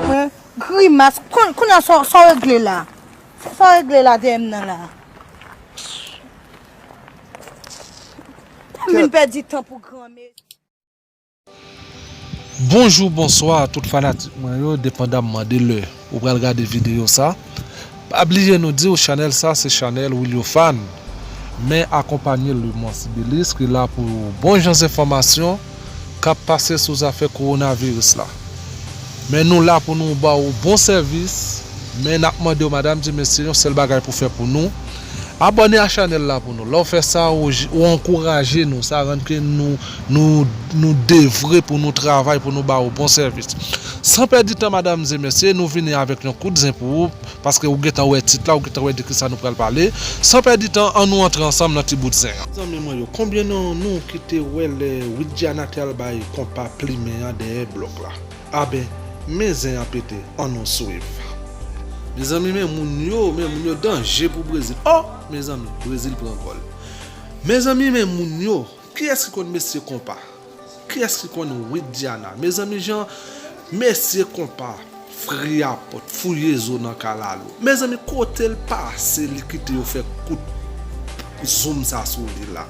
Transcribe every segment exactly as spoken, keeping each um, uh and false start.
Mwen, grimas, kon- kounye a sa w- sa w regle la? Sa w regle la dèyè m nan la? M vin pèdi tan pou granmesi. Bonjou, bonswa tout fanatik mwen yo, depandamman de lè ou pral gade videyo sa. Pa bliye nou di w chanèl sa se chanèl Willio Fan. Men akonpanye Lemonsibilis ki la pou bon jan enfòmasyon k ap pase sou zafè kowonaviris la. Men nou la pou nou ba w bon sèvis. Men n ap mande w, madanm e mesye, yon sèl bagay pou fè pou nou. Abòne a chanèl la pou nou. Lè w fè sa, ou, ou ankouraje nou. Sa rann ke nou, nou, nou devwe pou nou travay, pou nou ba ou bon sèvis. San pèdi tan, madanm e mesye, nou vini avèk yon kout zen pou ou, paske ou gentan wè tit la, ou gentan wè de kisa nou pral pale. San pèdi tan, ann nou antre ansanm nan ti bout zen an. Zanmi mwen yo, konbyen nan nou ki te wè lè Widiana te al bay konpa plimen an dèyè blòk la? Aben, men zen an pete, ann nou swiv. Mezanmi, men moun yo, men moun yo danje pou Brezil. Oh! Mezanmi, Brezil pran gòl. Mezanmi, men moun yo, kiyès ki konn mesye konpa? Kiyès ki konn Widiana? Mezanmi, jan mesye konpa friyapòt, fouye zo nan kalalou. Mezanmi, kote l pase, li kite yo fè kout zoom sa sou li la.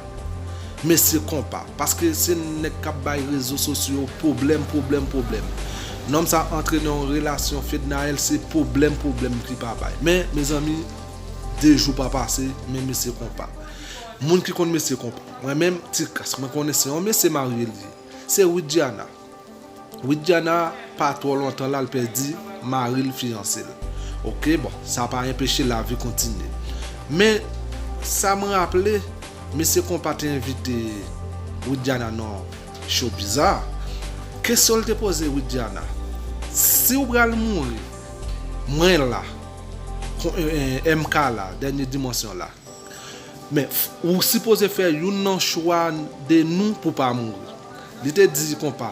Mesye konpa, paske se nèg k ap bay rezo sosyo yo pwoblèm, pwoblèm, pwoblèm. Nonm sa antre nan yon relasyon Fednaelle, se pwoblèm, pwoblèm ki pa bay. Men, mezanmi, de jou pa pase, men mesye konpa. Moun ki konn mesye konpa. Mwen menm, Ti Kas, mwen konnen se yon mesye marye li ye. Se Widiana. Widiana pa twò lontan la, l pèdi mari l, fiyanse l. Oke, bon, sa pa enpeche lavi kontinye. Men, sa m raple, mesye konpa te envite Widiana nan show bizarre. Kesyon l te poze Widiana, si w pral mouri, mwen la, M K la, dènye dimansyon la. Men, ou sipoze fè youn nan chwa de nou pou pa mouri. Li te di konpa,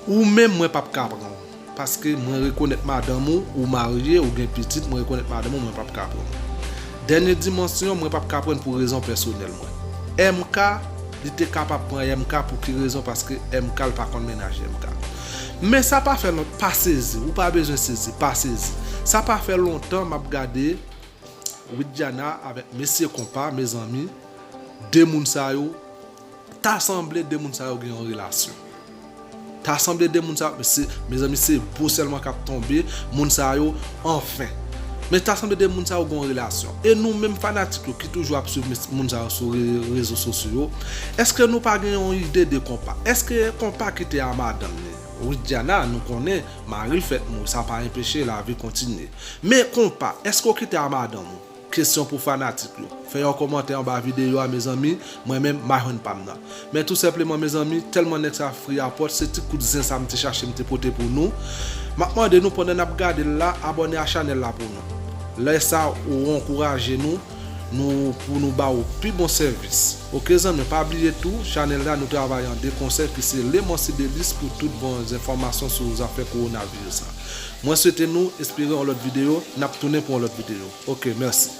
ou menm mwen p ap ka pran w. Paske mwen rekonèt madanm ou, ou marye, ou gen pitit, mwen rekonèt madanm ou, mwen p ap ka pran w. Dènye dimansyon, mwen p ap ka pran n pou rezon pèsonèl mwen. M K, li te kapab pran M K pou ki rezon? Paske M K l pa konn mennaj M K. Men sa pa fè lontan, pa sezi, ou pa bezwen sezi, pa sezi. Sa pa fè lontan m ap gade Widiana avèk mesye konpa, mezanmi, de moun sa yo, ta sanble de moun sa yo gen yon relasyon. Ta sanble de moun sa yo, se, mezanmi, se bo sèlman k ap tonbe, moun sa yo, anfen. Men ta sanble de moun sa yo gen yon relasyon. E nou menm fanatik yo ki toujou ap swiv moun sa yo sou re- rezo sosyo yo, èske nou pa gen yon ide de konpa? Èske konpa kite a madanm li? Widiana, nou konnen, mari l fèt mouri, sa pa enpeche lavi kontinye. Men konpa, èske w kite a madanm ou? Kesyon pou fanatik yo. Fè yon kòmantè anba videyo a, mezanmi. Mwen menm, m a jwenn pa m nan. Men tou senpleman, mezanmi, tèlman nèg sa friyapòt, se ti kout zen sa m te chache, m te pote pou nou. M ap mande nou, pandan n ap gade l la, abòne a chanèl la pou nou. Lè sa, ou ankouraje nou, nou, pou nou ba ou pi bon sèvis. Oke, zanmi, pa bliye tou, chanèl la, nou travay an de konsè ki se Lemonsibilis pou tout bon enfòmasyon sou zafè kowonaviris la. Mwen swete nou espere yon lòt videyo, n ap tounen pou yon lòt videyo. Oke, mèsi.